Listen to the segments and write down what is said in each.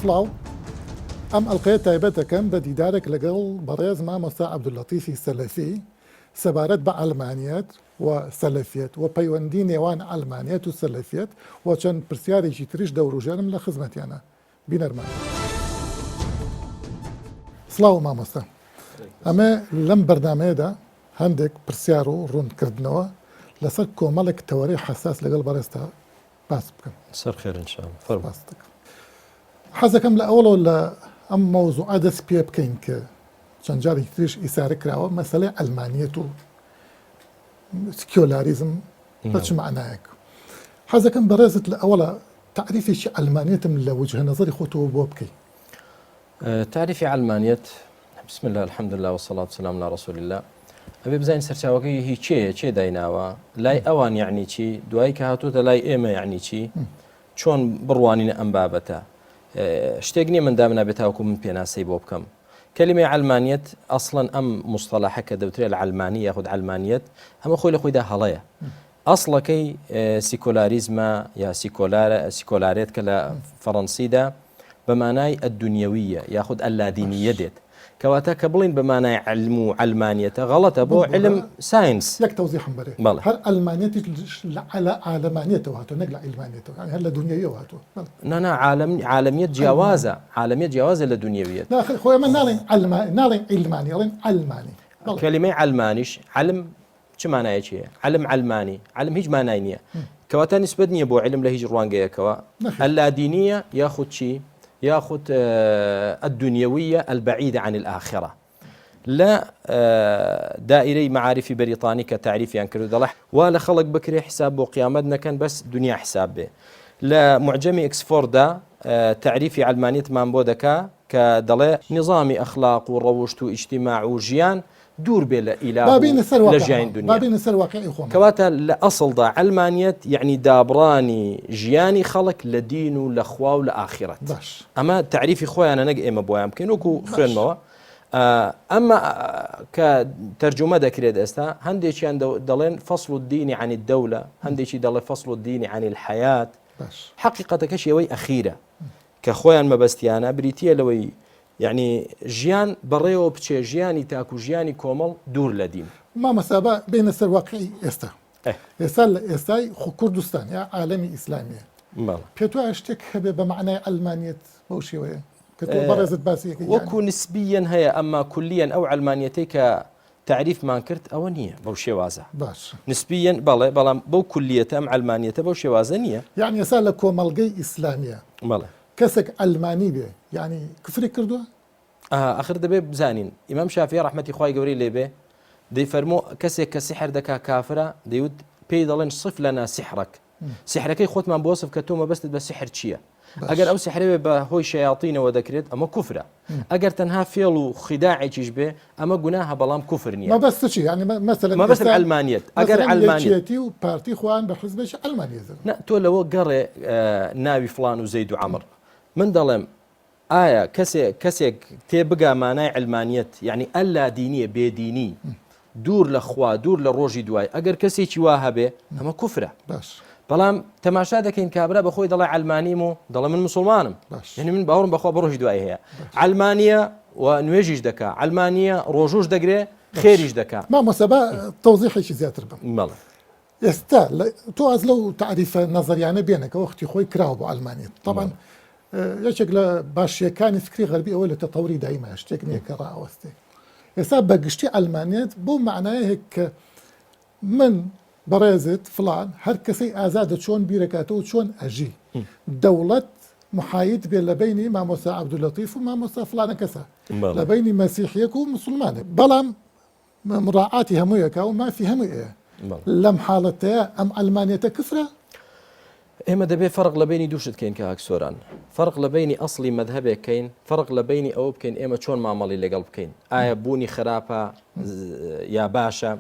سڵاو ئەم ئەڵلقەیە تایبەت دەکەم بە دیدارێک لەگەڵ بەڕێز مامۆستا عەبدوللەتیفی سەلەفی سەبارەت بە عەلمانیەت و سەلەفیەت و پەیوەندی نێوان عەلمانیەت و سەلەفیەت و چەند پرسیارێکی تریش دەوروژێنم لە خزمەتیانە بینەرمان بن. سڵاو مامۆستا ئەمە لەم بەرنامەیەدا هەندێک پرسیار و ڕوونکردنەوە لەسەر کۆمەڵێک تەوەرەی حەساس لەگەڵ بەڕێزتا باس بکەم. سەر خێر ان شاء اللە فەرموو. سپاست دەکەم. حەزەکەم لە ئەوەڵەوە لە ئەم مەوزوعە دەست پێ بکەین کە چەند جارێکی تریش ئیسارە کراوە مەسەلەی عەلمانیەت و سکیۆلاریزم بە چ مەعنایەک؟ حەزەکەم بەڕێزت لە ئەوەڵا تەعریفێکی عەلمانیەتم لە وجهە نەزەری خۆتەوە بۆ بکەی. تەعریفی عەلمانیەت، بسم اللە الحمد للە والصلاة والسلام علی رسول اللە، ئەبێ بزانین سەرچاوەکەی هی کێیە، کێ دایناوە، لای ئەوان یەعنی چی، دوایی کە هاتووتە لای ئێمە یەعنی چی، چۆن بڕوانینە ئەم بابەتە. شتێک نییە من دامنابێت تاوەکو من پێناسەی بۆ بکەم. کەلیمەی عەلمانیەت ئەسڵەن ئەم موستەڵەحە کە دەوترێت العلمانی یاخود عەلمانیەت ئەمە خۆی لە خۆیدا هەڵەیە. ئەسڵەکەی سیکۆلاریزمە یا سیکۆلارە سیکۆلارێت کە لە فەڕەنسیدا بە مانای الدنیویە یاخود اللادینیە دێت. کەواتە کە بڵین بە مانای علم و عەلمانیەتە غەڵەتە بۆ علم ساینس. یەک تەوزیحم بەرێ بەڵێ. هەر عەلمانیەتیش لە لە عالەمانیەتەوە هاتووە نەک لە عیلمانیەتەوە یانی هەر لە دونیەویەوە هاتووە. بەڵێ. نا نا عالەم عالەمیەت جیاوازە عالەمیەت جیاوازە لە دونیەویەت. نا خۆ ئێمە ناڵێین عەلما ناڵێین عیلمانی ئەڵێین عەلمانی. بەڵێ. کەلیمەی عەلمانیش علم چ مانایەکی هەیە؟ علم عەلمانی، علم هیچ مانای نییە. کەواتە نیسبەت نییە بۆ علم لە هیچ ڕوانگەیەکەوە. اللادینیە یاخود چی؟ یاخود الدنیویە البعیدە عن الآخرە. لە دائرەی مەعاریفی بەریتانی کە تاریفیان کرد دەڵێ وا لە خەڵک بکرێ حساب بۆ قیامەت نەکەن بەس دنیا حساب بێ. لە معجەمی ئەکسفۆرددا تاریفی عەلمانیەتمان بۆ دەکا کە دەڵێ نظامی ئەخلاق و ڕەوشت و ئیجتیماع و ژیان دوور بێ لە ئیلاه با و بێینە سەر لە واقیع ژیانی خۆمان دونیا. با بێینە سەر واقیعی خۆمان. کەواتە لە ئەسڵدا عەلمانیەت یەعنی دابڕانی ژیانی خەڵک لە دین و لە خوا و لە ئاخیرەت. باش. ئەمە تەعریفی خۆیانە نەک ئێمە بۆیان بکەین وەکو باش. خوێندمەوە. ئەمە کە تەرجومە دەکرێت ئێستا هەندێکیان دەڵێن فصل الدین عن الدولە هەندێکی دەڵێ فصل الدین عن الحیات باش. حەقیقەتەکەشی ئەوەی ئەخیرە کە خۆیان مەبەستیانە بریتییە لەوەی یەعنی ژیان بەڕێوە بچێ ژیانی تاک و ژیانی کۆمەڵ دوور لە دین. مامۆستا با بێینە سەر واقعی ئێستا ئێستا لە ئێستای خو کوردستان یا عالەمی ئیسلامیە بەڵێ. پێت وایە شتێک هەبێ بە مەعنای عەلمانیەت بەو شێوەیە کە تۆ بەڕێزت باسی ئەکەی یانی؟ وەکو نسبیەن هەیە ئەمما کولیەن ئەو عەلمانیەتەی کە تەعریفمان کرد ئەوە نییە بەو شێوازە. باشە. نسبیەن بەڵێ بەڵام بەو کولیەتە ئەم عەلمانیەتە بەو شێوازە نییە. یانی ئێستا لە کۆمەڵگەی ئیسلامیە بەڵێ. کەسێک عەلمانی بێ یانی کفری کردووە؟ ئەها ئەخر دەبێ بزانین ئیمام شافعی ڕەحمەتی خوای گەورەی لێ بێ دەیفەرموو کەسێک کە سحر دەکا کافرە دەیوت پێی دەڵێن صف لنا سحرک سحرەکەی خۆتمان بۆ وەسف کە تۆ مەبەستت بە سحر چییە ئەگەر ئەو سحرە بێ بە هۆی شەیاطینەوە دەکرێت ئەمە کوفرە ئەگەر تەنها فێڵ و خیداعێکیش بێ ئەمە گوناهە بەڵام کوفر نییە مەبەست چی یعنی مەسەلەن مەبەستم عەلمانیەت ئەگەر عەلمانیەت یەکێتی و پارتی خۆیان بە حزبێکی عەلمانی ئەزانن نا تۆ لەوە گەڕێ ناوی فڵان و زەید و عەمر من دەڵێم ئایا کەسێ کەسێک تێ بگا مانای عەلمانیەت یعنی ئەلا دینیە بێدینی دوور لە خوا دوور لە ڕۆژی دوای ئەگەر کەسێکی وا هەبێ ئەمە کوفرە باش بەڵام تەماشا دەکەین کابرا بە خۆی دەڵێ عەلمانیم و دەڵێ من مسوڵمانم باش یعنی من باوەڕم بەخوا بە ڕۆژی دوای هەیە عەلمانیە و نوێژیش دەکا عەلمانیە ڕۆژوش دەگرێ خێریش دەکا مامۆستا با تەوزیحێکی زیاتر بم بەڵێ ئێستا تۆ ئەز لەو تەعریفە نەزەریانە بێنە کە وەختی خۆی کراوە بۆ عەلمانیەت تەبعەن یەکێک لە باشیەکانی فکری غەربی ئەوە لە تەتەوری دایمە شتێک نییە کە ڕائەوەستێ ئێستا بە گشتی عەلمانیەت بەو مەعنایە کە من بەڕێزت فڵان هەر کەسەی ئازادە چۆن بیرەکاتەوە چۆن ئەژی دەوڵەت محاید بێ لە بینی مامۆستا عەبدولەتیف و مامۆستا فڵانە کەسە لە بینی مەسیحیەک و مسلمانێک بەڵام مراعاتی هەمووی ئەکا و مافی هەمووی ئەیە لەم حاڵەتەیا ئەم عەلمانیەتە کفرە؟ ئێمە دەبێ فەرق لە بەینی دوو شت کەین کاک سۆران فەرق لە بەینی ئەسڵی مەذهەبێک کەین فەرق لە بەینی ئەوە بکەین ئێمە چۆن مامەڵی لەگەڵ بکەین ئایا بوونی خراپە یا باشە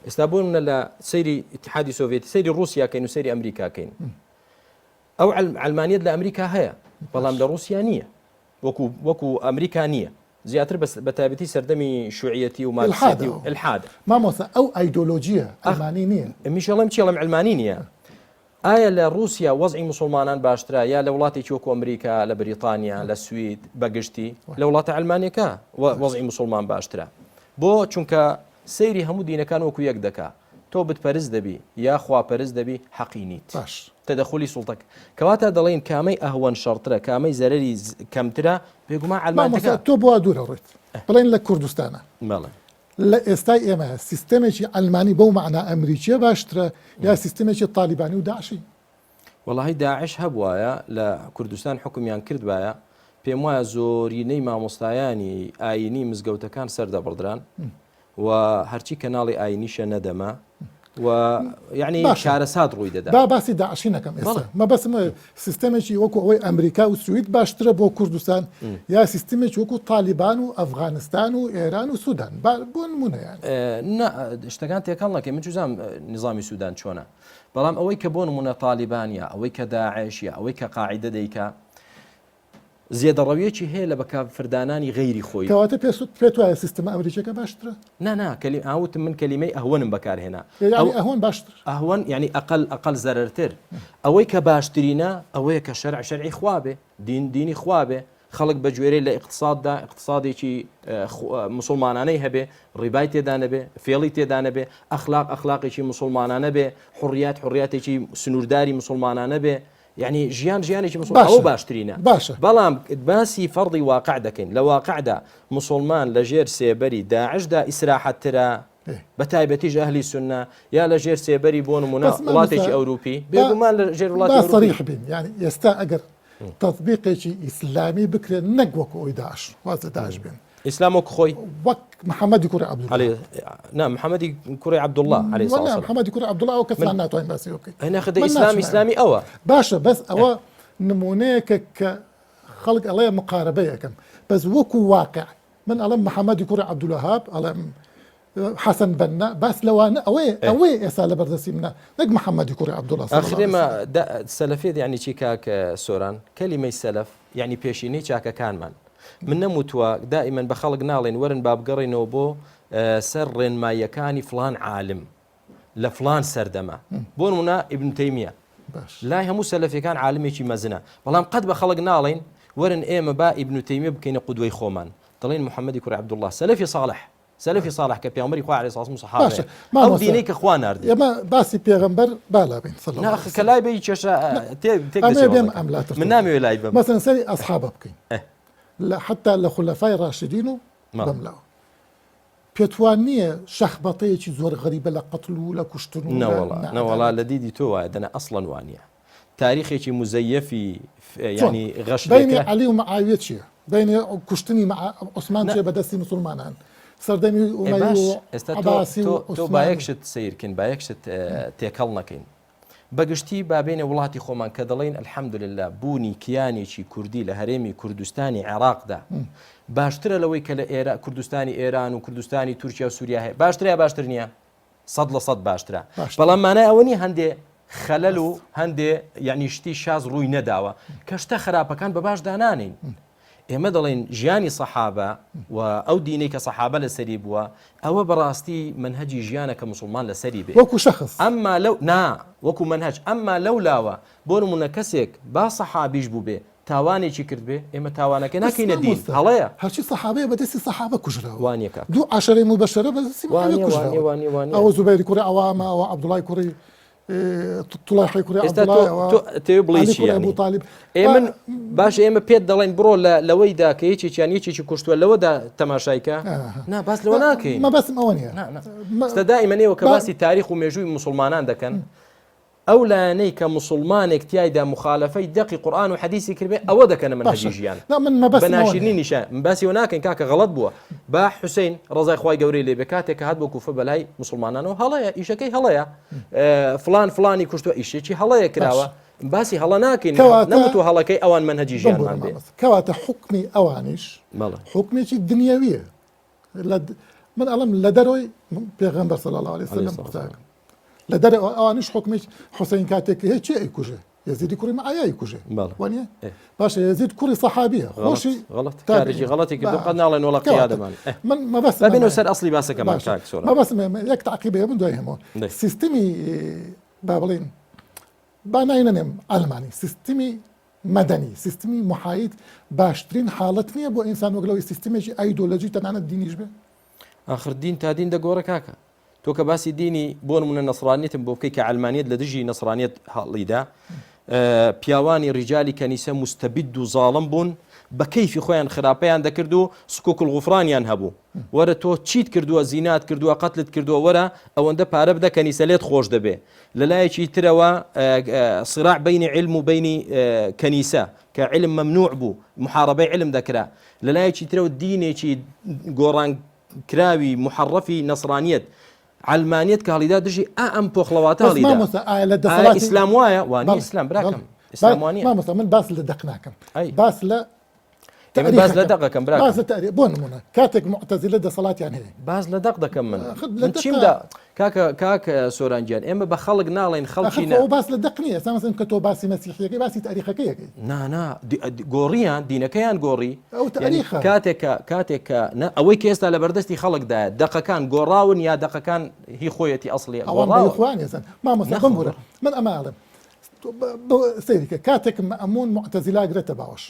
ئێستا بۆ منە لە سەیری ئیتحادی سۆڤێتی سەیری ڕوسیا کەین و سەیری ئەمریکا کەین ئەو عەلمانیەت لە ئەمریکا هەیە بەڵام لە ڕوسیا نییە وەکو وەکو ئەمریکا نییە زیاتر بە تایبەتی سەردەمی شوعیەتی و مارکسیەتی و ئیلحاد. مامۆستا ئەو ئایدۆلۆجیە عەلمانی نیە. منیش ئەڵێم چی ئەڵێم عەلمانی نیە. ئایا لە ڕووسیا وەزعی موسڵمانان باشترە یا لە وڵاتێکی وەکو ئەمریکا، لە بریتانیا، لە سوید بە گشتی؟ لە وڵاتە عەلمانیەکە وەزعی موسڵمان باشترە. بۆ؟ چونکە سەیری هەموو دینەکان وەکو یەک دەکا. تۆ بتپەرست دەبی یا خواپەرست دەبی حەقی نیت. باش. تەدەخولی سوڵتە کەواتە دەڵێین کامەی ئەهوەن شەڕترە کامەی زەرەری کەمترە بێگومان مامۆستا عەلمانەکە. تۆ بۆ وا دوور ئەڕۆیت؟ بڵێین لە کوردستانا. بەڵێ. لە ئێستای ئێمە سیستەمێکی عەلمانی بەو مەعنا ئەمریکیە باشترە یا سیستمێکی تالیبانی و داعشی؟ وەڵاهی داعش هەبوایە لە کوردستان حوکمیان کردبایە پێم وایە زۆرینەی مامۆستایانی ئاینی مزگەوتەکان سەردەبڕدران و هەرچی کەناڵی ئاینیشە نەدەما و یعنی باشە. کارەسات ڕووی دەدا. با باسی داعشی نەکەم ئێستا بەڵێ. مەبەستم ئەوەیە سیستەمێکی وەکو ئەوەی ئەمریکا و سوید باشترە بۆ کوردستان یا سیستمێکی وەکو تالیبان و ئەفغانستان و ئێران و سودان با بۆ نمونە یان. نا شتەکان تێکەڵ نەکەی من چوزانم نیزامی سودان چۆنە بەڵام ئەوەی کە بۆ نمونە تالیبان یا ئەوەی کە داعش یا ئەوەی کە قاعیدە دەیکا زێدەڕەویەکی هەیە لە بەکافردانانی غەیری خۆی. کەواتە پێت وایە سیستمە ئەمریکیەکە باشترە؟ نا نا کەلی ئا وتم من کەلیمەی ئەهوەنم بەکار هێنا. یانی ئەهوەن باشتر؟ ئەهوەن یانی ئەقەل ئەقەل زەرەرتر. ئەوەی کە باشترینە ئەوەیە کە شەرع شەرعی خوا بێ، دین دینی خوا بێ، خەڵک بە گوێرەی لە ئیقتساددا ئیقتسادێکی موسڵمانانەی هەبێ، ڕیبای تێدا نەبێ، فێڵی تێدا نەبێ، ئەخلاق ئەخلاقێکی موسڵمانانە بێ، حوڕیات حوڕیاتێکی سنوورداری موسڵمانانە بێ، یعنی ژیان ژیانێکی مسلمان ئەوە باشترینە باشە بەڵام باسی فەرضی واقع دەکەین لە واقعدا مسلمان لە ژێر سێبەری داعشدا ئیسراحەتترە بە تایبەتیش ئەهلی سنە یا لە ژێر سێبەری بۆ نمونە وڵاتێکی ئەوروپی بێگومان لە ژێر وڵاتی سەریح بین یعنی ئێستا ئەگەر تەطبیقێکی ئیسلامی بکرێت نەک وەکو ئەوی داعش واز لە داعش بێن ئیسلام وەک خۆی وەک محەممەدی کوڕی عەبدوڵڵا عەلەی نا محەممەدی کوڕی عەبدوڵڵا عەلەیهی وەلا سڵام محەممەدی کوڕی عەبدوڵڵا ئەو کەسمان ناتوانین باسی بکەین ئەی ناخە دە من ئیسلام ناچمە ئیسلامی ئەوە باشە بەس ئەوە نمونەیەکە کە خەڵک ئەڵێ مقاربەیەکەم بەس وەکو واقع من ئەڵێم محەممەدی کوڕی عەبدولوەهاب ئەڵێم حەسەن بەننا باس لەوانە ئەوەیە ئەوەیە ئێستا لە بەردەستی منە نەک محەممەدی کوڕی عەبدوڵڵا صلی ئاخر الله علیه ئێمە وسلم. دا سەلەفیەت یعنی چی کاک سۆران کەلیمەی سەلەف یعنی پێشینەی چاکەکانمان من نەموتووە دائیمەن بە خەڵک ناڵێن وەرن با بگەڕێینەوە بۆ سەر ڕێنماییەکانی فڵان عالم لە فڵان سەردەمە بۆ نمونە ئیبن تەیمیە لای هەموو سەلەفیەکان عالمێکی مەزنە بەڵام قەت بە خەڵک ناڵێن وەرن ئێمە با ئیبن تەیمیە بکەینە قودوەی خۆمان دەڵێن محەممەدی کوڕی عەبدوڵڵا سەلەفی صالح سەلەفی صالح کە پێغەمبەری خوا عەلەیهی سڵام و سەحابەیە باشە ئەو مامۆستا دینەی کە خوا ناردی ئێمە باسی پێغەمبەر با لابین صلی الله نا علیه کە لای بەی کێشە تێ تێک ئەمەوێ دەچێ بێم وەزعەکە. ئەم لاتر من نامەوێ لای بەم مەسەن سەری ئەسحابە بکەین ئه. لە حتا لە خولەفای ڕاشدین و مەڵێ. بەملاوە پێتوان نییە شەخبەتەیەکی زۆر غەریبە لە قەتڵ و لە کوشتن و لە نەوەڵا نەوەڵا نەعەدالەتی لە دیدی تۆ وایە دەنا ئەسڵەن وانییە تاریخێکی موزەیەفی چۆن؟ یانی غەش بەینی لێکرا. عەلی و معاویە چییە؟ بەینی کوشتنی مع عوسمان نا. چییە بە دەستی موسڵمانان؟ سەردەمی ئێ ئومەوی باش و ئێستا تۆ عەباسی تۆ و تۆ با عوسمانی یەک شت سەیر کەین با یەک شت تێکەڵ نەکەین بە گشتی با بێینە وڵاتی خۆمان کە دەڵێین الحمدللە بوونی کیانێکی کوردی لە هەرێمی کوردستانی عێراقدا باشترە لەوەی کە لە ئێرا کوردستانی ئێران و کوردستانی تورکیا و سووریا هەیە باشترە یا باشتر نییە؟ 100% باشترە بەڵام مانای ئەوە نیە هەندێ خەلەل و هەندێ یعنی شتی شاز ڕووی نەداوە کە شتە خراپەکان بە باش دانانین ئێمە دەڵێن ژیانی سەحابە و ئەو دینەی کە سەحابە لەسەری بووە ئەوە بەڕاستی منهجی ژیانە کە مسلمان لەسەری بێ وەکو شخص ئەمما لەو نا وەکو منهج ئەمما لەو لاوە بۆ نمونە کەسێک با سەحابیش بوو بێ تاوانێکی کردبێ ئێمە تاوانەکەی بەس ناکەینە دین مامۆستا هەڵەیە. هەرچی سەحابەیە بە دەستی سەحابە کوژراوە وانیە کاک. دوو عەشەرەی موبەشەرە بە دەستی معاویە وانیە وانیە کوژراون وانیە وانیە. ئەوە زوبەیری کوڕی عەوامە ئەوە عەبدوڵای کوڕی طڵیحەی کوڕی ئێستا تۆ عەبدوڵای ئەوە تۆ ئەتەوێ بڵێی عەلی چی کوڕی یانی ئەبو تالیب ئێ با من باشە ئێمە پێت دەڵێین بڕۆ لە لەوەیدا کە یەکێکیان یەکێکی کوشتووە لەوەدا تەماشای کە ئاها. نا باس لەوە ناکەین مەبەستم ئەوە نییە نا نا مە- ئێستا دائیمەن ئێوە کە با- باسی تاریخ و مێژووی موسڵمانان دەکەن ئەو لایەنەی کە موسوڵمانێک تیایدا موخالەفەی دەقی قورئان و حەدیسی کردبێ ئەوە دەکەنە مەنهەجی باشە ژیان نا من بە مەبەستم ئەوە ناشرینی نییە نیشان من باسی ئەوە ناکەین کاکە غەڵەت بووە با حوسین ڕەزای خوای گەورەی لێ بێ کاتێک کە هات بۆ کوفە بەلای موسڵمانانەوە هەڵەیە ئیشەکەی هەڵەیە فڵان فڵانی کوشتووە ئیشێکی هەڵەیە کراوە باشە باسی هەڵە ناکەین کەواتە نەموتووە هەڵەکەی ئەوان مەنهەجی بمبورە ژیانمان بێ مامۆستا کەواتە حوکمی ئەوانیش بەڵێ حوکمێکی دنیاویە لە من ئەڵم لە دەرەوەی پێغەمبەر صلی الله علیه علیه وسلم الصلاة قسە والسلام ئەکەم لە دەرەوە ئەوانیش حکومیش حوسین کاتێک هەیە چێ ئەیکوژێ یەزیدی کوڕی معاویە ئەیکوژێ بەڵێ وانیە ئێ. باشە یەزید کوڕی سەحابیە غەڵەت خۆشی غەڵەت تابعیە کارێکی غەڵەتی کردو با قەت ناڵێن وەڵا کەواتە قیادەمان ئێ. من مەبەستم با بێنەوە ئەمەیە سەر ئەسڵی باسەکەمان باشە کاک سۆران مەبەستم ئەمەیە یەک تەعقیب هەیە من دوای هەمەوە دەی. سیستمی با بڵێین. با ناوی نەنێم عەلمانی، سیستمی مەدەنی، سیستمی محاید باشترین حاڵەت نییە بۆ ئینسان وەک لەوەی سیستمێکی ئایدۆلۆجی تەنانەت دینیش بێ؟ ئاخر دین تا دین دەگۆڕێ کاکە. تۆ کە باسی دینی بۆ نمونە نەسرانیەتم بۆ بکەی کە عەلمانیەت لە دژی نەسرانیەت هەڵیدا پیاوانی ڕیجالی کەنیسە مستەبید و زاڵم بوون بە کەیفی خۆیان خراپەیان دەکرد و سکوک الغفرانیان هەبوو وەرە تۆ چیت کردووە زینات کردووە قەتلت کردووە وەرە ئەوەندە پارە بدە کەنیسە لێت خۆش دەبێ لە لایەکی ترەوە صراع بینی علم و بینی کەنیسە کە علم ممنوع بوو محاربەی علم دەکرا لە لایەکی ترەوە دینێکی گۆڕان کراوی محەڕەفی نەسڕانیەت عەلمانیەت کە هەڵیدا دژی ئا ئەم پۆخڵەواتە بەس هەڵیدا مامۆستا ئایا لە ئایا دەسەڵاتی ئیسلام وایە وا نیە بەڵێ ئیسلام براکەم بەڵێ ئیسلام وا نیە مامۆستا من باس لە دەق ناکەم ئەی باس لە ئێ من باس لە تاریخەکەم دەق ئەکەم براکەم باس لە تاریخ بۆ نمونە کاتێک موعتەزیلە دەسەڵاتیان هەیە باس لە دەق دەکەم من ئاخر لە من چیم دەقا دا کاکە کاک سۆران گیان ئێمە بە خەڵک ناڵێین ئاخر خەڵکی خۆ نا ئەو باس لە دەق نییە ئێستا مەسەلەن کە تۆ باسی مەسیحیەکەی باسی تاریخەکەی ئەکەی نا نا گۆڕیان دینەکەیان گۆڕی ئەو تاریخە کاتێک کە کاتێک کە نە ئەوەی کە ئێستا لە بەردەستی خەڵکدایە دەقەکان گۆڕاون یا دەقەکان هی خۆیەتی ئەسڵی ئەوان گۆڕاون خۆیان ێزن مامۆستا بمبورە من ئەمە ئەڵێم سەیریکە کاتێک مەئەمون معتەزیلا گرێتە باوەش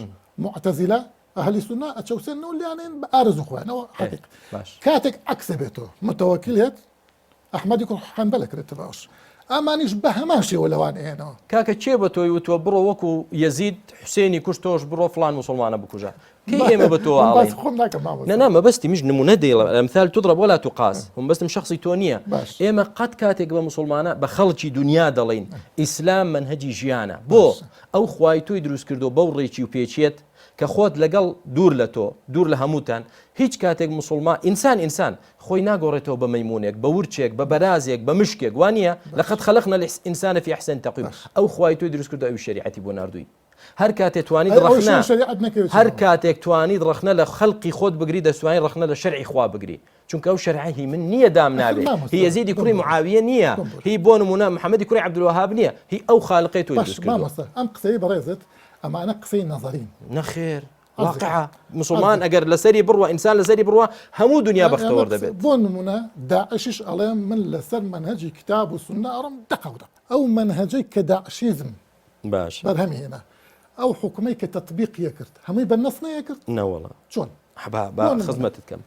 معتەزیلە ئەهلی سوننە ئەچەوسێنەوە لیانێن بە ئارەزوو خۆیانەوە حەقیق کاتێک عەکسە بێتەوە متەوەکیل هێت ئەحمەدی کوڕ حەنبەل ئەکرێتە باوەش ئەمانیش بە هەمان شێوە لەوان ئەیەنەوە. کاکە کێ بە تۆی وتوە بڕۆ وەکو یەزید حوسێنی کوشت تۆش بڕۆ فڵان موسڵمانە بکوژە کەی ئێمە بە تۆ من باسی ئاڵێین خۆم ناکەم مامۆستا. نا نا مەبەستی منیش نمونە دەیڵێم الامثال تضرب ولا تقاس هم بەستم شخصی تۆ نییە باش. ئێمە قەت کاتێک بە موسڵمانە بە خەڵکی دنیا دەڵێین ئیسلام مەنهەجی ژیانە بۆ باشە. ئەو خوای تۆی دروست کردووە بەو ڕێکی و پێچیەت کە خۆت لەگەڵ دوور لە تۆ دوور لە هەمووتان هیچ کاتێک موسڵمان ئینسان ئینسان خۆی ناگۆڕێتەوە بە مەیمونێک، بە ورچێک، بە بەرازێک، بە مشکێک، وا نییە؟ لقد خلقنا الانسان فی احسن تقویم، ئەو خوای تۆی دروست کردووە ئەویش شەریعەتی بۆ ناردووی. هەر کاتێ توانیت ئەی ئەوەی ڕەخنە شوێن شەریعەت نەکەوێت چی هەر مامۆستا؟ کاتێک توانیت ڕەخنە لە خەلقی خۆت بگری دەتوانی ڕەخنە لە شەرعی خوا بگری چونکە ئەو شەرعە هی من نییە ئەخر دامنابێ هی مامۆستا یەزیدی کوڕی بمبورە معاویە نییە بمبورە هی بۆ نموونە محەمەدی کوڕی عەبدولوەهاب نییە هی ئەو خالقەی تۆی باش دروست کردووە. مامۆستا ئەم قسەی بەڕێزت ئەمانە قسەی نەزەرین. نەخێر عەرزەکەم واقعە مسلمان عەرزەکەم ئەگەر لەسەری بڕوا ئینسان لەسەری بڕوا هەموو دنیا ئێمە بەختەوەر دەبێت. بۆ نمونە داعشیش ئەڵێ من لەسەر مەنهەجی کتاب و سوننە ئەڕۆم دەقە و دەق ئەو مەنهەجەی کە داعشیزم باشە بەرهەمی هێنا ئەو حوکمەی کە تەتبیقی ئەکرد هەمووی بە نەس نەیەکرد؟ نەوەڵا چۆن؟ با با بۆ نمونە خزمەتت کەم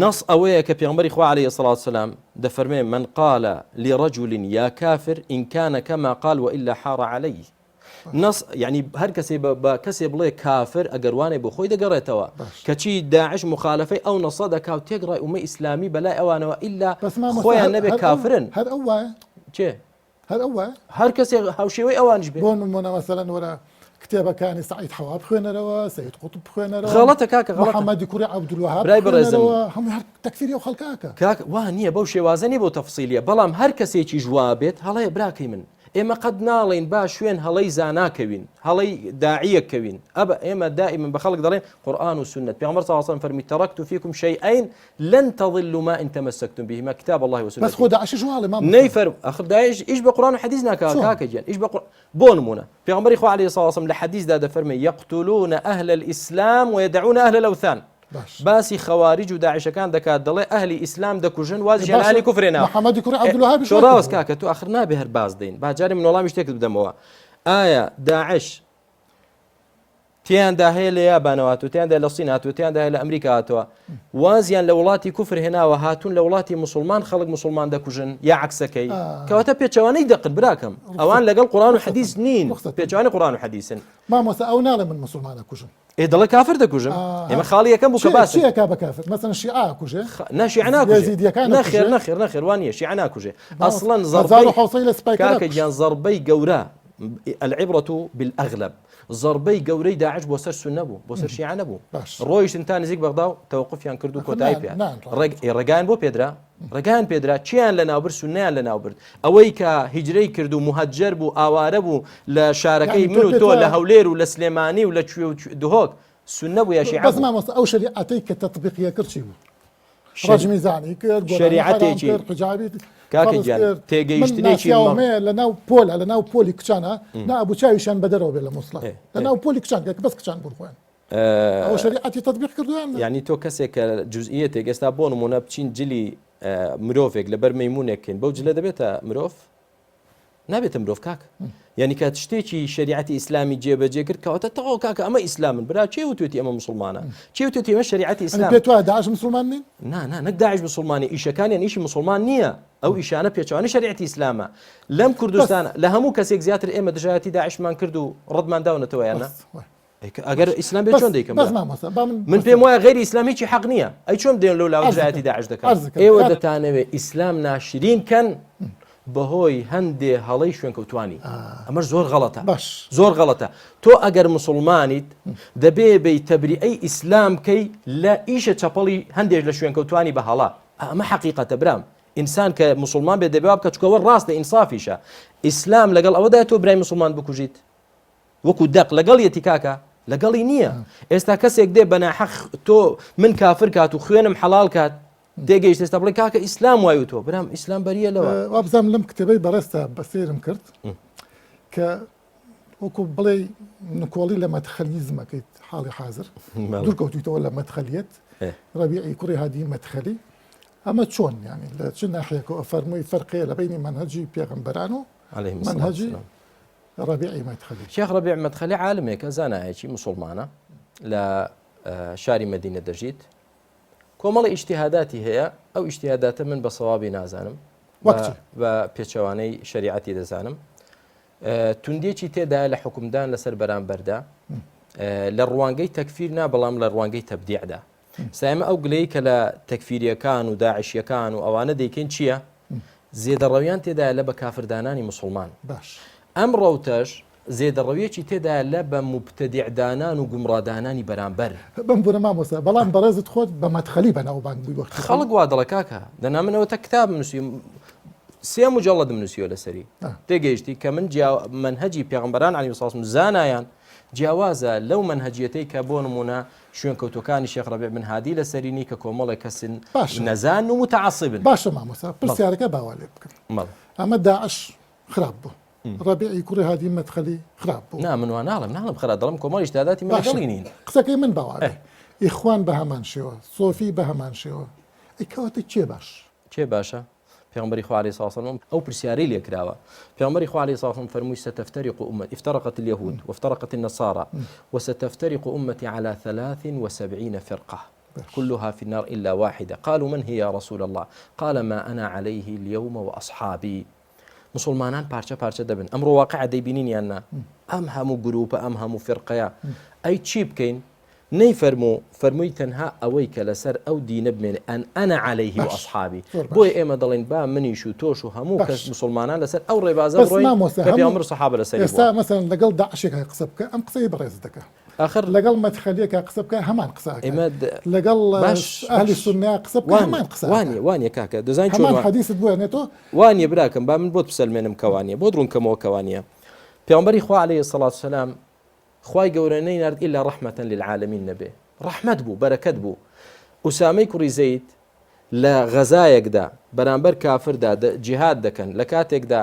نەس ئەوەیە کە پێغەمبەری خوا علیە الصلوة والسلام دەفەرمێ من قال لرجل یا کافر إن كان كما قال وإلا حار عليه نص یعنی هەر کەسێ بە کەسێ بڵێ کافر ئەگەر وانێ بۆ خۆی دەگەڕێتەوە کەچی داعش مخالفەی ئەو نەسە دەکا و تێکڕای ئومەی ئیسلامی بەلای ئەوانەوە ئیلا خۆیان نەبێ کافرن هەر ئەو وایە چێ هەر ئەو وایە هەر کەسێک هاوشێوەی ئەوانیش بێ بۆ نمونە مەسەلەن وەرە کتێبەکانی سعید حەوا بخوێنەرەوە سید قوتب بخوێنەرەوە غەڵەتە کاکە غەڵەتە محەممەدی کوڕی عەبدولوەهاب برای بەڕێزم بخوێنەرەوە هەموو هەر تەکفیری ئەو خەڵکە کاک وا نییە بەو شێوازە نییە بۆ تەفسیلیە بەڵام هەر کەسێکیش وا بێت هەڵەیە براکەی من ئێمە قەت ناڵێین با شوێن هەڵەی زانا کەوین، هەڵەی داعیەک کەوین، ئەبە ئێمە دائیمەن بە خەڵک دەڵێن قورئان و سوننەت، پێغەمبەر صلی اللە علیە وسلم فەرمووی ترکت فیکم شیئین لن تضلوا ما ان تمسکتم بهما کتاب اللە بەس وسنتی. خۆ داعشیش وا ئەڵێ مامۆستا. نەیفەرموو ئەخر داعش ئیش بە قورئان و حەدیث ناکا چۆن؟ کاکە گیان ئیش بە قورئان بۆ نموونە پێغەمبەری خوا علیە الصلوة والسلام لە حەدیثدا دەفەرمێ یقتلون اهل الاسلام ویدعون اهل الاوثان باش. باسی خەواریج و داعشەکان دەکات دەڵێ ئەهلی ئیسلام دەکوژن وازیشیان باشە ئەهلی کوفر هێناوە محەمەدی کوڕی عەبدولوەهابیش تۆ وای ڕاوەست کردووە. کاکە تۆ ئاخر نابێ هەر باز دەین با جارێ من وەڵامی شتێکت بدەمەوە ئایا داعش تیاندا هەیە لە یابانەوە هاتووە تیاندا لە سین هاتووە تیاندا هەیە لە ئەمریکا هاتووە وازیان لە وڵاتی کوفر هێناوە هاتوون لە وڵاتی مسلمان خەڵک مسلمان دەکوژن یا عکسەکەی کەواتە پێچەوانەی دەقن براکەم ئەوان لەگەڵ قورآن و حەدیث نین پێچەوانەی قورآن و حەدیثن مامۆستا ئەو ناڵێ من مسلمان ئەکوژم ئێ دەڵێ کافر دەکوژم ئێمە خاڵی یەکەم بوو کە باس چی ئەکا بە کافر مەسەن شیعە ئەکوژێ نا شیعە ناکوژێ یەزیدیەکان نەخێر نەخێر نەخێر وان نییە شیعە ناکوژێ ئەسڵەن زەربەی 1700 لە سپای کاکە گیان زەربەی گەورە العبرة بالأغلب زەربەی گەورەی داعش بۆ سەر سوننە بوو بۆ سەر شیعە نەبوو ڕۆیشتن تا نزیک بەغدا و تەوقفیان کرد و کۆتایی پێ ڕێگایان بۆ پێدرا ڕێگایان پێدرا چیان لە ناوبرد سوننەیان لە ناوبرد ئەوەی کە هیجرەی کرد و موهەجەر بوو ئاوارە بوو لە شارەکەی یانی من تۆ و پێت تۆ لە وایە هەولێر و لە سلێمانی و لە کوێ و کوێ دهۆک سوننە بوو یا شیعە بەس بوو؟ مامۆستا ئەو شەریعەتەی کە تەتبیقیە کرد چی بوو؟ شەری ڕەجمی زانی کرد گۆرانی حەرام شەریعەتێکی کرد حجابی کاکە فەرز گیان کرد من تێگەیشتنێکی ناسیاوم مە هەیە لە ناو پۆلە لە ناو پۆلی کچانە نا ئەبوو چاویشیان بەدەرەوە بێ لە موسڵە ئێ لە ئێ ناو پۆلی کچان کە بەس کچان بوون خۆیان ئەوە شەریعەتی تەتبیق کردووە یان نا؟ یانی تۆ کەسێک کە جوزئیەتێک ئێستا بۆ نموونە بچین جلی مرۆڤێک لەبەر مەیمونێک کەین بەو جلە دەبێتە مرۆڤ؟ نابێتە مرۆڤ کاک یعنی کە شتێکی شریعەتی ئیسلامی جێبەجێ کرد کەواتە تەواو کاکە ئەمە ئیسلامن برا کێ وتوێتی ئەمە مسلمانە کێ وتوێتی ئەمە شریعەتی ئیسلام پێت وایە داعش مسلمان نین نا نا نەک داعش مسلمانی ئیشەکانیان ئیشی مسلمان نییە ئەو ئیشانە پێچوانی شریعەتی ئیسلامە لەم کوردستان لە هەموو کەسێک زیاتر ئێمە دژایەتی داعشمان کرد و ڕەتمان داونەتەوە یان نا ئەگەر ئیسلام بێت چۆن دەیکەم من پێم وایە غەیری ئیسلام هیچی حەق نییە ئەی چۆن دێن لەو لاوە دژایەتی داعش دەکەن ئێوە دەتانەوێ ئیسلام ناشرین کەن بەهۆی هەندێ هەڵەی شوێنکەوتوانی ئەمەش زۆر غەڵەتە باش زۆر غەڵەتە تۆ ئەگەر مسلمانیت دەبێ بی تەبریئەی ئیسلام بکەی لە ئیشە چەپەڵی هەندێک لە شوێنکەوتوانی بە هەڵە ئەمە حەقیقەتە برام ئینسان کە مسلمان بێ دەبێ وا بکە چکەوە ڕاستە ئینسافیشە ئیسلام لەگەڵ ئەوەدا تۆ برای مسلمان بکوژیت وەکو دەق لەگەڵیەتی کاکە لەگەڵی نییە ئێستا کەسێک دێ بەناحەق تۆ من کافر کات و خوێنم حەڵال کات تێگەیشت ئێستا بڵێ کاکە ئیسلام وای و تۆ برام ئیسلام بەریە لەوە وابزانم لەم کتێبەی بەڕێزتا بەسەیرم کرد کە وەکو بڵێ نکۆڵی لە مەدخەلیزمەکەیت حاڵی حاضر دوورکەوتویتەوە لە مەدخەلیت ڕەبیعی کوڕی هادی مەدخەلی ئەمە چۆن یعنی لە چ ناحیەکەوە فەرمووی فەرقەیە لە بینی مەنهەجی پێغەمبەران و مەنهەجی ڕەبیعی مەدخەلی. شێخ ڕەبیع مەدخەلی عالمێکە، زانایەکی موسوڵمانە، لە شاری مەدینە دەژیت. کۆمەڵی ئیجتیهاداتی هەیە، ئەو ئیجتیهاداتە من بە سەوابی نازانم، بە پێچەوانەی شەریعەتی دەزانم. توندێکی تێدایە لە حوکمدان لەسەر بەرامبەردا، لە ڕوانگەی تەکفیر نا، بەڵام لە ڕوانگەی تەبدیعدا. سایمە ئەو گلەی کە لە تەکفیریەکان و داعشیەکان و ئەوانە دەیکەین چییە؟ زێدەڕەویان تێدایە لە بە کافردانانی مسلمان باش ئەم ڕەوتەش زێدەڕەویەکی تێدایە لە بە موبتەدیعدانان و گومڕادانانی بەرامبەر. بم بورە مامۆستا بەڵام بەڕێزت خۆت بە مەدخەلی بەناوبانگ بووی وەختی خۆی. خەڵک وا دەڵێ کاکە دەنا من ئەوەتا کتابم نووسی سێ مجەڵەدم نووسیوە لەسەری تێگەیشتی کە من جیا مەنهەجی پێغەمبەران عەلەیهی وسڵام زانایان جیاوازە لەو مەنهەجیەتەی کە بۆ نمونە شوێنکەوتوەکانی شێخ ڕەبیع بن هادی لەسەرینی کە کۆمەڵێک کەسن باشە نەزان و متعصبن. باشە مامۆستا پرسیارەکە با وا لێ بکەم بەڵێ. ئەمە داعش خراپ بوو ڕەبیعی کوڕی هادی مەدخەلی خراپ بوو. نا من وا ناڵێم ناڵێم خراپ دەڵێم کۆمەڵی ئیجتیهاداتی من باشە لەگەڵی نین. قسەکەی من با وا بێ ئێ. ئیخوان بە هەمان شێوە سۆفی بە هەمان شێوە ئەی کەواتە کێ باش؟ کێ باشە؟ پێغەمبەری خوا علیە الصلوة والسلام ئەو پرسیارەی لێ کراوە پێغەمبەری خوا علیە الصلوة والسلام فەرمووی ستفترق أمتي افترقت اليهود وافترقت النصارى وستفترق أمتي على 73 فرقة كلها في النار إلا واحدة قالوا من هي يا رسول الله قال ما أنا عليه اليوم وأصحابي مسلمانان پارچە پارچە دەبن ئەمڕۆ واقع دەیبینین یان نا ئەم هەموو گروپە ئەم هەموو فرقەیە ئەی چی بکەین نەیفەرموو، فەرمووی تەنها ئەوەی کە لەسەر ئەو دینە بمێنێ، ان انا علیه و باش اصحابی، زۆر باش. بۆیە ئێمە دەڵێین با منیش و تۆش و هەموو باش. کەس موسوڵمانان لەسەر ئەو ڕێبازە بەس بڕۆین مامۆستا کە هەموو پێغەمبەر و سەحابە لەسەری ئێستا بوون. مەسەلەن لەگەڵ داعشێکا قسە بکە ئەم قسەی بەڕێزت دەکا ئاخر لەگەڵ مەدخەلیەکا قسە بکە هەمان قسە ئەکا ئێمە د لەگەڵ باش ئەهلی باش سوننە قسە بکە وانیە هەمان قسە ئەکا وانیە وانیە کاکە دەزانی چۆن هەمان وا حەدیست بۆ ئەنێتۆ وانیە براکەم با من بۆت بسەلمێنم کە وانیە بۆت ڕوون کەمەوە کە وانیە پێغەمبەری خوا علیە الصلوة والسلام خوای گەورە نەینارد ئیلا ڕەحمەتەن للعالمین نەبێ ڕەحمەت بوو بەرەکەت بوو ئوسامەی کوڕی زەید لە غەزایەکدا بەرامبەر کافردا جیهاد دەکەن لە کاتێکدا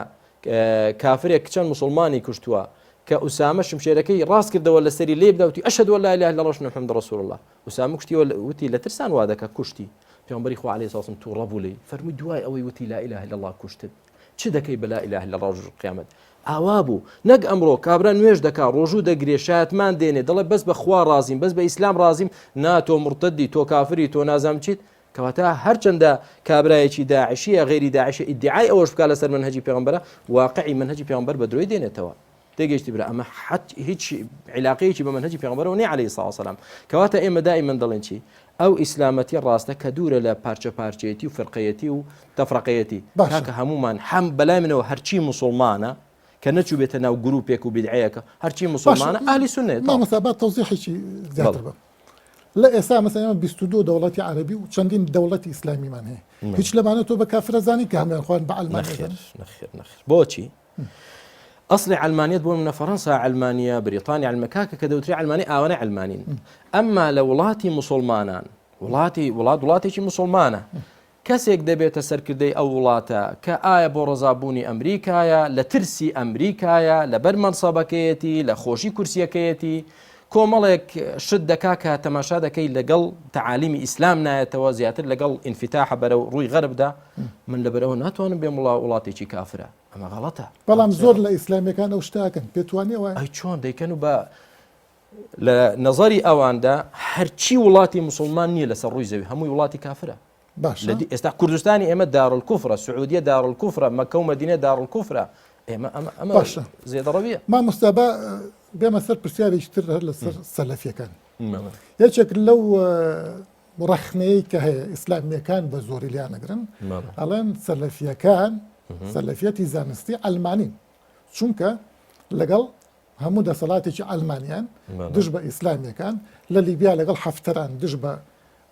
کافرێک چەند مسلمانی کوشتووە کە ئوسامە شمشێرەکەی ڕاست کردەوە لەسەری لێ بداوتی ئەشهد ان لا اله الا الله محمد رسول الله ئوسامە کوشتی وتی لە ترسان وا دەکە کوشتی پێغەمبەری خوا علیه الصلاه والسلام تووڕە بوو لێی فەرمووی دوای ئەوەی وتی لا اله الا الله کوشتت چ دەکەی بە لا اله الا الله ڕۆژی قیامەت ئاوا بوو نەک ئەمڕۆ کابرا نوێژ دەکا ڕۆژوو دەگرێ شایەتمان دێنێ دەڵێ بەس بە خوا ڕازیم بەس بە ئیسلام ڕازیم نا تۆ مڕتدی تۆ کافری تۆ نازانم چیت کەواتە هەرچەندە کابرایەکی داعشیە غەیری داعشە ئیدعای ئەوەش بکا لەسەر مەنهەجی پێغەمبەرە واقعی مەنهەجی پێغەمبەر بە درۆی دێنێتەوە تێگەیشتی برا ئەمە حەت هیچ عیلاقەیەکی بە مەنهەجی پێغەمبەرەوە نیە عەلەیهی سڵاو وسەلام کەواتە ئێمە دائیمەن دەڵێن چی ئەو ئیسلامەتی ڕاستە کە دوورە لە پارچە پارچەیەتی و فرقەیەتی و تەفرەقەیەتی باشە کاکە هەمومان هەم بەلای منەوە هەرچی مسلمانە کە نەچوو بێتە ناو گروپێک و بیدعەیەکە هەرچی باشە مسلمانە ئەهلی سوننەیە تەواو مامۆستا با تەوزیحێکی زیاتر بەڵێ بم لە ئێستا مەسەلەن ئێمە 22 دەوڵەتی عەرەبی و چەندین دەوڵەتی ئیسلامیمان هەیە هیچ لەمانە تۆ بە کافرە زانی کە هەموویان خۆیان بە عەلمانی نەخێر ئەزانن نەخێر نەخێر بۆچی ئەسڵی عەلمانیەت بۆ منە فەرەنسا عەلمانیە بریتانیا عەلمە کاکە کە دەوترێ عەلمانی ئاوانە عەلمانین ئەمما لە وڵاتی مسلمانان وڵاتی وڵات وڵاتێکی مسلمانە کەسێک دەبێتە سەرکردەی ئەو وڵاتە کە ئایا بۆ ڕەزابوونی ئەمریکایە لە ترسی ئەمریکایە لەبەر مەنسەبەکەیەتی لە خۆشی کورسیەکەیەتی. کۆمەڵێک شت دەکا کە تەماشا دەکەی لەگەڵ تەعالیمی ئیسلام نایەتەوە زیاتر لەگەڵ ئینفیتاحە بەرەو ڕووی غەربدا من لەبەرەوە ناتوانم بێم وڵا وڵاتێکی کافرە ئەمە غەڵەتە بەڵام زۆر لە ئیسلامیەکان ئەو شتاکەن پێتوانێ وایە ئەی چۆن دەیکەن و بە لە نەزەری ئەواندا هەرچی وڵاتی مسلمان نییە لەسەر ڕووی زەوی هەمووی وڵاتی کافرە باشە ئێستا کوردستانی ئێمە دارالکوفرە سعودیە دارالکوفرە مەکە و مەدینە دارالکوفرە ئێمە ئەمە ئەمە باشە زێدەڕەویە مامۆستا با بێمە سەر پرسیارێکی تر هەر لەسەر سەلەفیەکان یەکێک لەو ڕەخنەیە کە هەیە ئیسلامیەکان بە زۆری لیانەگرن ئەڵێن سەلەفیەکان سەلەفیەتی زانستی ئەلمانین چونکە لەگەڵ هەموو دەسەڵاتێکی ئەلمانیان دژ بە ئیسلامیەکان لە لیبیا لەگەڵ حەفتەران دژ بە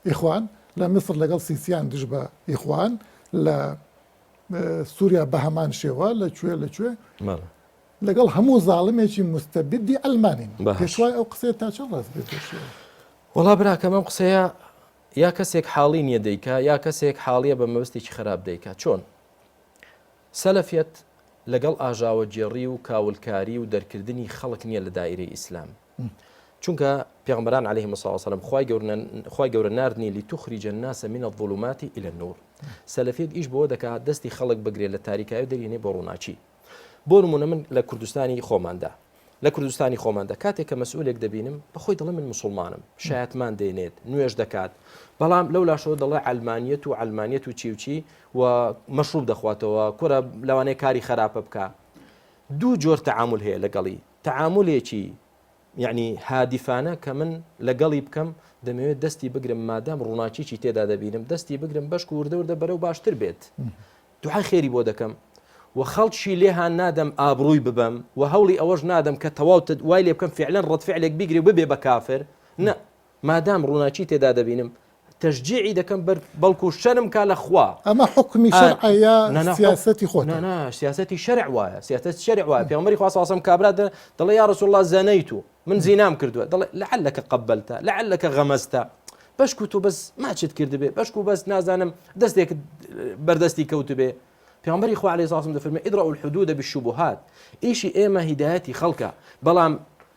ئیخوان، لە میسر لەگەڵ سیسیان دژ بە ئیخوان، لە سوریا بە هەمان شێوە، لە کوێ لە کوێ لەگەڵ هەموو زاڵمێکی مستەبدی عەلمانین. پێشوای ئەو قسەیە تا چەند ڕاست بێت؟ وەڵا براکەم ئەم قسەیە یا کەسێک حاڵی نییە دەیکا یا کەسێک حاڵیە بە مەبەستێکی خراپ دەیکا چۆن؟ سەلەفیەت لەگەڵ ئاژاوەگێڕی و کاولکاری و دەرکردنی خەڵک نییە لە دایرەی ئیسلام. چونکە پێغەمبەران علیهم الصلاة والسلام خوای گەورە خوای گەورە ناردنی لتخرج الناس من الظلمات الى النور سەلەفیەت ئیش بۆ دەکات دەستی خەڵک بگرێت لە تاریکایی و دەرینێ بۆ ڕووناکی بۆ نمونە من لە کوردستانی خۆماندا لە کوردستانی خۆماندا کاتێک کە مەسئولێک دەبینم بەخۆی دەڵێ من مسلمانم شایەتمان دێنێت نوێژ دەکات بەڵام لەو لاشەوە دەڵێ عەلمانیەت و عەلمانیەت و چی و چی و مەشروب دەخواتەوە کورە لەوانەیە کاری خراپە بکە دوو جۆر تەعامل هەیە لەگەڵی تەعامولێکی یەعنی هادیفانە کە من لەگەڵی بکەم دەمەوێت دەستی بگرم مادام ڕووناکیی تێدا دەبینم دەستی بگرم بەشک وردە وردە بەرەو باشتر بێت دوعای خێری بۆ دەکەم و خەڵکی لێهان نادەم ئابڕووی ببەم و هەوڵی ئەوەش نادەم کە تەواو وای لێ بکەم فعلەن ڕەد فعلێک بیگرێ و ببێ بە کافر نە مادام ڕووناکی تێدا دەبینم تەشجیعی دەکەم بەر بەڵکو شەرم کا لە خوا. ئەمە حوکمی شەرعە یا سیاسەتی خۆتە؟ نا نا سیاسەتی شەرع وایە سیاسەت شەرع وایە پێغەمبەری خوا صلی الله علیه و سلم کابرا دەڵێ یا رسول الله زنیت من زینام کردووە دەڵێ لعلک قبلت لعلک غمزت بەشکو تۆ بەس ماچت کردبێ بەشکو بەس نازانم دەستێک بەردەستی کەوتبێ پێغەمبەری خوا علیه الصلاة والسلام دەفەرمێ ادرأوا الحدود بالشبهات ئیشی ئێمە هیدایەتی خەڵکە بەڵام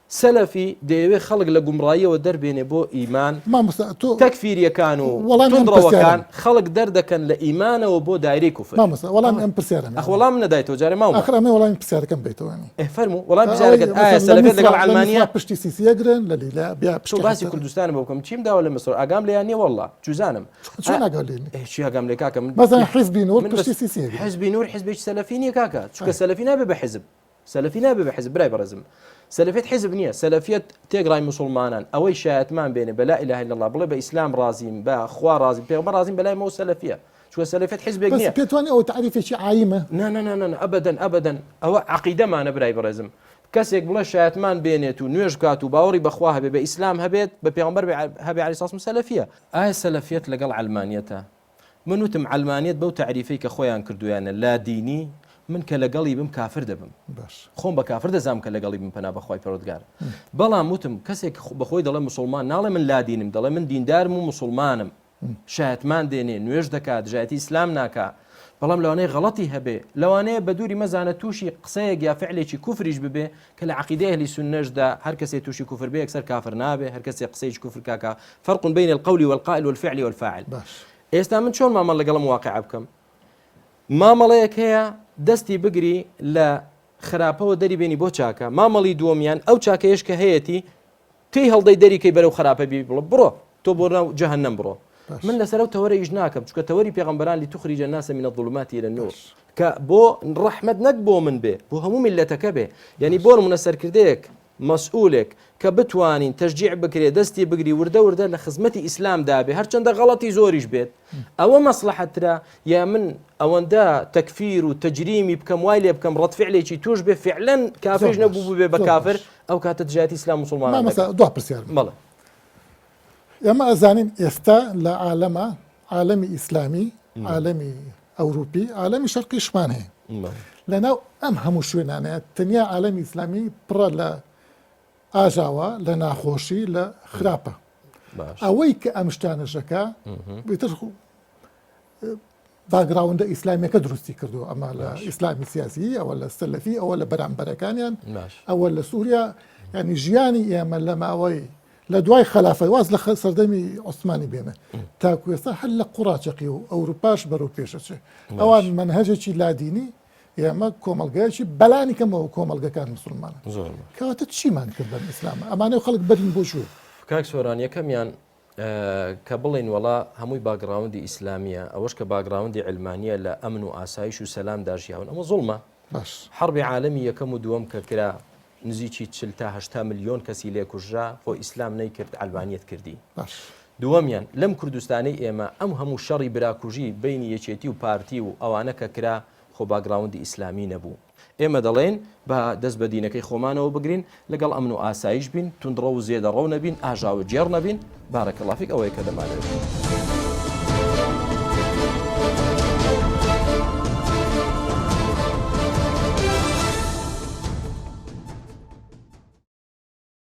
سەلەفی دەیەوێ خەڵک لە گومڕاییەوە دەربێنێ بۆ ئیمان، مامۆستا تۆ تەکفیریەکان و وەڵامی ئەم توندڕەوەکان پرسیارەم خەڵک دەردەکەن لە ئیمانەوە بۆ دایرەی کوفر. مامۆستا وەڵامی ئەم پرسیارەم ئەخ وەڵام نەدایتەوە جارێ ماومە. ئاخر ئەمەی وەڵامی پرسیارەکەم بەیتەوە یانی. ئێ فەرموو وەڵامی ئەوەی پرسیارەکەت ئایا مەسەلەن لە سەلەفیەت میسرا لەگەڵ لە عەلمانیە؟ میسرا پشتی سیسی ئەگرن لە لیلا بیا تۆ پشتی باسی حەفتەر کوردستانم بۆ بکەم چیم داوە لە میسر ئاگام لێیان نیە وەڵڵا چوزانم چۆن ئاگات لێ نیە؟ ئێ چی ئاگام لێ کاکە من مەسەلەن حیزبی نور من پشتی بەس سیسی ئەگرێ. حیزبی نور حیزبێکی سەلەفی نیە کاکە چونکە سەلەفی نابێ بە حیزب سەلەفی نابێ بە حزب برای بەڕێزم سەلەفیەت حزب نییە سەلەفیەت تێگڕای مسلمانان ئەوەی شایەتمان بێنێ بە لا اله الا الله بڵێ بە ئیسلام ڕازیم بە خوا ڕازیم پێغەمبەر ڕازیم بەلای مەوە سەلەفیە چونکە سەلەفیەت حزبێک بەس نییە پێتوانی ئەوە تەعریفێکی عایمە؟ نا نا نا نا ئەبەدەن ئەبەدەن ئەوە عەقیدەمانە برای بەڕێزم کەسێک بڵێ شایەتمان بێنێت و نوێژ بکات و باوەڕی بەخوا هەبێ بە ئیسلام هەبێت بە پێغەمبەر هەبێ عەلەیهی سڵام سەلەفیە ئایا سەلەفیەت لەگەڵ عەلمانیەتە من وتم عەلمانیەت بەو تەعریفەی کە خۆیان کردویانە لادینی من کە لەگەڵی بم کافر دەبم باش. خۆم بە کافر دەزانم کە لەگەڵی بم پەنا بەخوای پەروەردگار بەڵام وتم کەسێک بەخۆی دەڵێ مسوڵمان ناڵێ من لادینم دەڵێ من دیندارم و مسوڵمانم شایەتمان دێنێ نوێژ دەکات دژایەتی ئیسلام ناکا بەڵام لەوانەیە غەڵەتی هەبێ لەوانەیە بە دووری مەزانە تووشی قسەیەک یا فعلێکی کوفریش ببێ کە لە عەقیدەی ئەهلی سوننەشدا هەر کەسێ تووشی کوفر بێ یەکسەر کافر نابێ هەر کەسێ قسەیەکی کوفر کاکا فرق بین القول والقائل والفعل والفاعل باش. ئێستا من چۆن مامەڵە لەگەڵ ئەم واقعە بکەم مامەڵەیەک هەیە دەستی بگری لە خراپەوە دەری بێنی بۆ چاکە مامەڵی دووەمیان ئەو چاکەیەش کە هەیەتی تێی هەڵدەی دەریکەی بەرەو خراپە بی بڵێ بڕۆ تۆ بۆ ناو جەهەنەم بڕۆ من لەسەر ئەو تەوەرە ئیش ناکەم چونکە تەوەری پێغەمبەران لتخرج الناس من الظلمات الى النور کە بۆ ڕەحمەت نەک بۆ من بێ بۆ هەموو میللەتەکە بێ یعنی بۆ نمونە سەرکردەیەک مەسئولێک کە بتوانین تەشجیع بکرێ دەستی بگری وردە وردە لە خزمەتی ئیسلام دابێ هەرچەندە غەڵەتی زۆریش بێت ئەوە مەسلحەترە یا من ئەوەندە تەکفیر و تەجریمی بکەم وای لێ بکەم ڕەت فعلێکی توش بێ فعلەن کافریش نەبوو ببێ بە کافر ئەو کاتە دژایەتی ئیسلام مسلمانان مامۆستا دوا پرسیارم بەڵێ ئێمە ئەزانین ئێستا لە عالەمە عالەمی ئیسلامی عالەمی ئەوروپی عالەمی شەرقیشمان هەیە لەناو ئەم هەموو شوێنانەیە تەنیا عالەمی ئیسلامی پڕە لە ئاژاوە لە ناخۆشی لە خراپە ئەوەی کە ئەم شتانەشەکە بتر background ە ئیسلامیەکە دروستی کردو ئەمە لە ئیسلامی سیاسی ئەوە لە سەلەفی ئەوە لە بەرامبەرەکانیان ئەوە لە سووریا یعنی ژیانی ئێمە لە ماوەی لە دوای خەلافەت واز لە سەردەمی عوسمانی بێنە تاکو ئێستا هەر لە قوڕا چەقی و ئەوروپاش بەرەو پێشەچێ ئەوان مەنهەجێکی لادینی ئێمە کۆمەڵگایەکی بەلانی کەمەوە کۆمەڵگەکان مسلمانە زۆر کەواتە چیمان کرد بەم ئیسلامە ئەمانە خەڵک بەرین بۆ کوێ؟ کاک سۆران یەکەمیان کە بڵێین وەڵا هەمووی background ی ئیسلامیە ئەوەش کە background ی عیلمانیە لە ئەمن و ئاسایش و سەلامدا ژیاون ئەمە زوڵمە باش حەڕبی عالەمی یەکەم و دووەم کە کرا نزیکی 40 تا 80 ملیۆن کەسی لێ کوژرا خۆ ئیسلام نەیکرد عەلمانیەت کردی باش دووەمیان لەم کوردستانەی ئێمە ئەم هەموو شەڕی براکوژی بینی یەکێتی و پارتی و ئەوانە کە کرا خۆ background ی ئیسلامی نەبوو. ئێمە دەڵێین با دەست بە دینەکەی خۆمانەوە بگرین، لەگەڵ ئەمن و ئاسایش بین، توندڕەو و زێدەڕەو نەبین، ئاژاوەگێڕ نەبین، بارک اللە فیک ئەوەیە کە دەمانەوێت.